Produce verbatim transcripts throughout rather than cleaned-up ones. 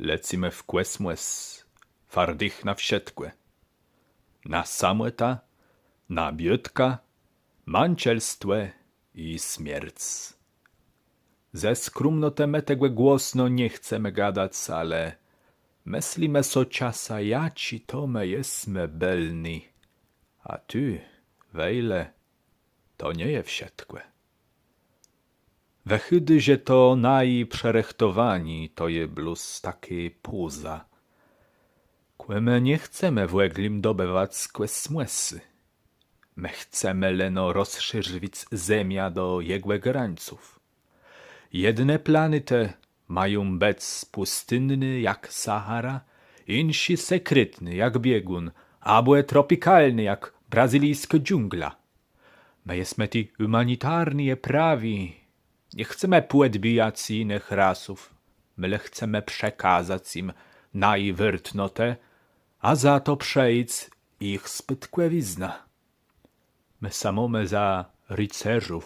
Lecymë w kòsmòs, fardich na wszëtkò. Na samòtã, na biôtkã, mãczelstwò i smierc. Ze skromnotë më tegò głosno nie chcemë gadac, ale mëslimë so czasã, jaczi to më jesmë bëlny. A tu, wejle, to nie je wszëtkò. Wëchôdô, że to naji przërëchtowanié to je blós takô pôza. Kò më nie chcemë w òglim dobëwac kòsmòsu. Më chcemë leno rozszerziwic Zemiã do jegò grańców. Jedne planétë mają bëc pùstinné jak Sahara, jinszé sekretné jak biegùn, abò tropikalné jak brazylijskô dżungla. Më jesmë ti hùmanitarny i prawi. Nie chcemë pòdbijac jinëch rasów. Më le chcemë przekazac jim naji wôrtnotë, a za to przëjąc jich spôdkòwiznã. Më sã mómë za ricerzów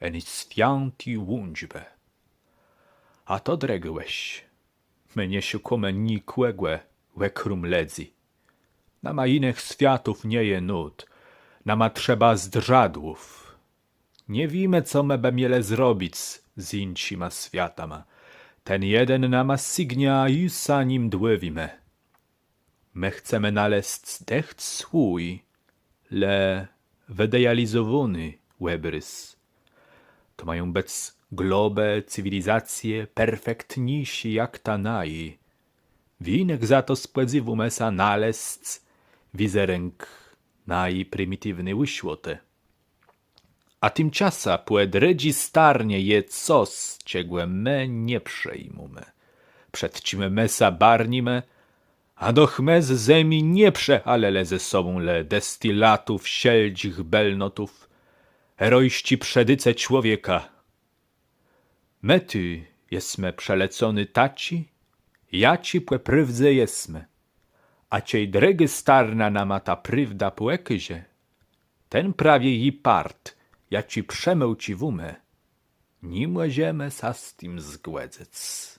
eni swiãti ùczbë. A to drëgô wieś. Më nie szukómë nikògò òkróm lëdzy. Nama jinëch swiatów nie je nót. Nama trzeba zdrzadłów. Nie wiémë, co më bë mielë zrobic z jinszima swiatama. Ten jeden nama sygnie, a ju sã nim dłôwimë. Më chcemë nalezc dëcht swój, le wëdealizowóny òbrôz. To mają bëc globë, cywilizacje perfektniészé jak ta naji. W jinëch za to spòdzéwómë sã nalezc wizerënk naji primitiwny ùszłotë. A timczasã pò drëdżi starnie je cos, czegò më nie przëjimómë, przed czim më sã barnimë, a doch më z Zemi nie przëhalëlë ze sobą le destilatów wszelczich bëlnotów, herojsczi przëdôcë człowieka. Më tu jesmë przëlecony taczi, jaczi pò prôwdze jesmë. A czej drëgô starna nama tã prôwdã pòkôże, ten prawie ji part, jaczi przemilcziwómë, ni mòżemë sã z tim zgòdzëc.